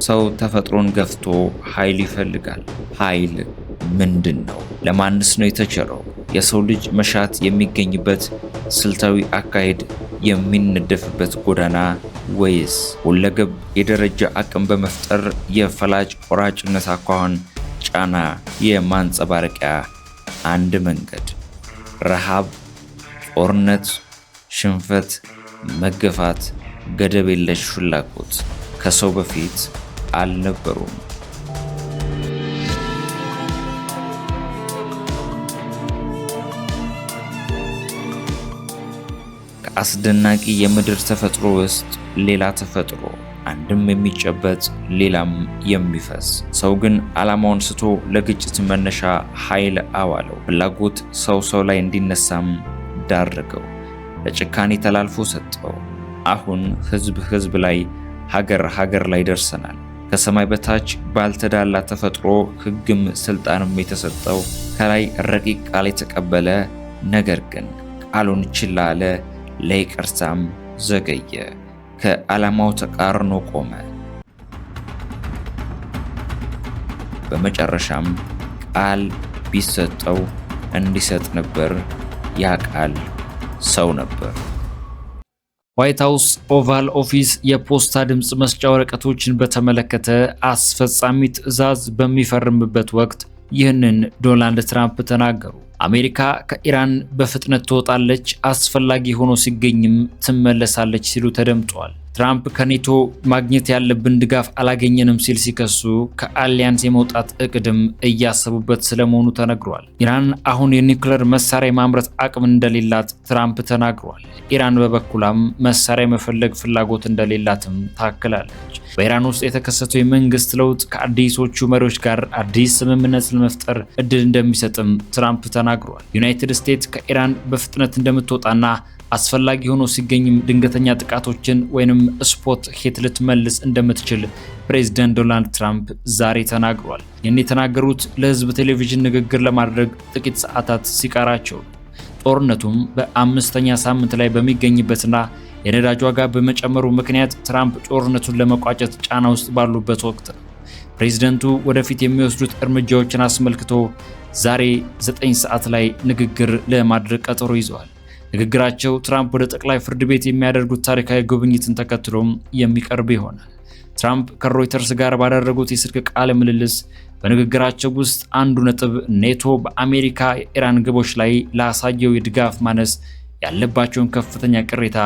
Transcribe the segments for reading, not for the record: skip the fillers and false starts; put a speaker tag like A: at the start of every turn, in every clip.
A: ሰው ተፈጥሮን ገፍቶ ኃይል ይፈልጋል። ኃይል ምንድን ነው? ለማንስ ነው የተቸረው? የሰው ልጅ መሻት የሚገኝበት ስልታዊ አካሄድ የሚነደፍበት ጎዳና ወይስ ሁለገብ የደረጃ አቅም በመፍጠር የፈላጭ ቆራጭነት አኳኋን ጫና የማንጸባረቂያ አንድ መንገድ? ረሃብ፣ ጦርነት፣ ሽንፈት፣ መገፋት፣ ገደብ የለሽ ፍላጎት ከሰው በፊት አልነበሩም። ከአስደናቂ የምድር ተፈጥሮ ውስጥ ሌላ ተፈጥሮ፣ አንድም የሚጨበጥ ሌላም የሚፈስ። ሰው ግን ዓላማውን ስቶ ለግጭት መነሻ ኃይል አዋለው። ፍላጎት ሰው ሰው ላይ እንዲነሳም ዳረገው። ለጭካኔ ተላልፎ ሰጠው። አሁን ህዝብ ህዝብ ላይ፣ ሀገር ሀገር ላይ ደርሰናል። ከሰማይ በታች ባልተዳላ ተፈጥሮ ህግም ስልጣንም የተሰጠው፣ ከላይ ረቂቅ ቃል የተቀበለ፣ ነገር ግን ቃሉን ችላ አለ፣ ለይቅርታም ዘገየ፣ ከዓላማው ተቃርኖ ቆመ። በመጨረሻም ቃል ቢሰጠው እንዲሰጥ ነበር። ያ ቃል ሰው ነበር።
B: ዋይት ሀውስ ኦቫል ኦፊስ የፖስታ ድምፅ መስጫ ወረቀቶችን በተመለከተ አስፈጻሚ ትዕዛዝ በሚፈርምበት ወቅት ይህንን ዶናልድ ትራምፕ ተናገሩ። አሜሪካ ከኢራን በፍጥነት ትወጣለች፣ አስፈላጊ ሆኖ ሲገኝም ትመለሳለች ሲሉ ተደምጠዋል። ትራምፕ ከኔቶ ማግኘት ያለብን ድጋፍ አላገኘንም ሲል ሲከሱ ከ alliance የመውጣት እቅድም እያሰቡበት ስለመሆኑ ተነግሯል። ኢራን አሁን የኒውክለር መሳሪያ የማምረት አቅም እንደሌላት ትራምፕ ተናግሯል። ኢራን በበኩሏም መሳሪያ የመፈለግ ፍላጎት እንደሌላትም ታክላለች። በኢራን ውስጥ የተከሰተው የመንግስት ለውጥ ከአዲሶቹ መሪዎች ጋር አዲስ ስምምነት ለመፍጠር እድል እንደሚሰጥም ትራምፕ ተናግሯል። ዩናይትድ ስቴትስ ከኢራን በፍጥነት እንደምትወጣና አስፈላጊ ሆኖ ሲገኝም ድንገተኛ ጥቃቶችን ወይንም spot hit ልትመልስ እንደምትችል ፕሬዝዳንት ዶናልድ ትራምፕ ዛሬ ተናግሯል። ይህን የተናገሩት ለህዝብ ቴሌቪዥን ንግግር ለማድረግ ጥቂት ሰዓታት ሲቀራቸው፣ ጦርነቱም በአምስተኛ ሳምንት ላይ በሚገኝበትና የነዳጅ ዋጋ በመጨመሩ ምክንያት ትራምፕ ጦርነቱን ለመቋጨት ጫና ውስጥ ባሉበት ወቅት ነው። ፕሬዝደንቱ ወደፊት የሚወስዱት እርምጃዎችን አስመልክቶ ዛሬ 9 ሰዓት ላይ ንግግር ለማድረግ ቀጠሮ ይዘዋል። ንግግራቸው ትራምፕ ወደ ጠቅላይ ፍርድ ቤት የሚያደርጉት ታሪካዊ ጉብኝትን ተከትሎም የሚቀርብ ይሆናል። ትራምፕ ከሮይተርስ ጋር ባደረጉት የስልክ ቃለ ምልልስ በንግግራቸው ውስጥ አንዱ ነጥብ ኔቶ በአሜሪካ የኢራን ግቦች ላይ ላሳየው የድጋፍ ማነስ ያለባቸውን ከፍተኛ ቅሬታ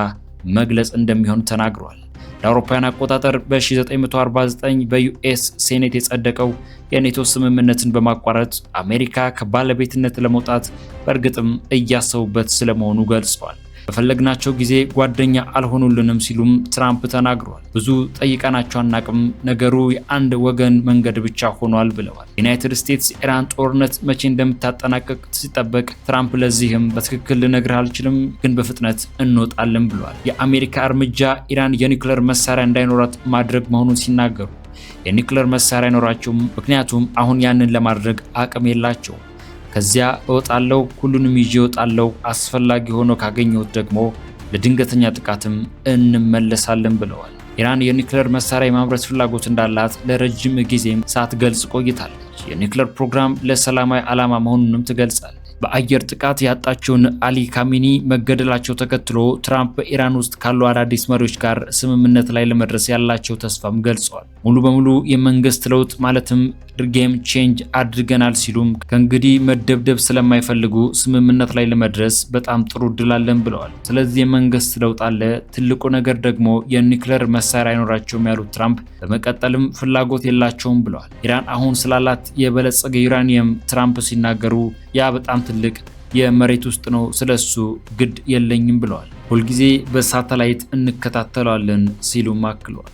B: መግለጽ እንደሚሆን ተናግሯል። ለአውሮፓውያን አቆጣጠር በ1949 በ US ሴኔት የጸደቀው የኔቶ ስምምነትን በማቋረጥ አሜሪካ ከባለቤትነት ለመውጣት በእርግጥም እያሰቡበት ስለመሆኑ ገልጸዋል። በፈለግናቸው ጊዜ ጓደኛ አልሆኑልንም ሲሉም ትራምፕ ተናግረዋል። ብዙ ጠይቀናቸው አናቅም፣ ነገሩ የአንድ ወገን መንገድ ብቻ ሆኗል ብለዋል። ዩናይትድ ስቴትስ የኢራን ጦርነት መቼ እንደምታጠናቀቅ ሲጠበቅ ትራምፕ ለዚህም በትክክል ልነግርህ አልችልም፣ ግን በፍጥነት እንወጣለን ብለዋል። የአሜሪካ እርምጃ ኢራን የኒውክለር መሳሪያ እንዳይኖራት ማድረግ መሆኑን ሲናገሩ የኒውክለር መሳሪያ አይኖራቸውም፣ ምክንያቱም አሁን ያንን ለማድረግ አቅም የላቸውም። ከዚያ እወጣለሁ፣ ሁሉንም ይዤ እወጣለሁ። አስፈላጊ ሆኖ ካገኘሁት ደግሞ ለድንገተኛ ጥቃትም እንመለሳለን ብለዋል። ኢራን የኒውክለር መሳሪያ የማምረት ፍላጎት እንዳላት ለረጅም ጊዜም ሳትገልጽ ቆይታለች። የኒውክለር ፕሮግራም ለሰላማዊ ዓላማ መሆኑንም ትገልጻለች። በአየር ጥቃት ያጣቸውን አሊ ካሚኒ መገደላቸው ተከትሎ ትራምፕ በኢራን ውስጥ ካሉ አዳዲስ መሪዎች ጋር ስምምነት ላይ ለመድረስ ያላቸው ተስፋም ገልጸዋል። ሙሉ በሙሉ የመንግስት ለውጥ ማለትም game change አድርገናል ሲሉም ከእንግዲህ መደብደብ ስለማይፈልጉ ስምምነት ላይ ለመድረስ በጣም ጥሩ እድል አለን ብለዋል። ስለዚህ የመንግስት ለውጥ አለ፣ ትልቁ ነገር ደግሞ የኒውክለር መሳሪያ አይኖራቸውም ያሉት ትራምፕ በመቀጠልም ፍላጎት የላቸውም ብለዋል። ኢራን አሁን ስላላት የበለጸገ ዩራኒየም ትራምፕ ሲናገሩ ያ በጣም ትልቅ የመሬት ውስጥ ነው፣ ስለሱ ግድ የለኝም ብለዋል። ሁልጊዜ በሳተላይት እንከታተለዋለን ሲሉም አክለዋል።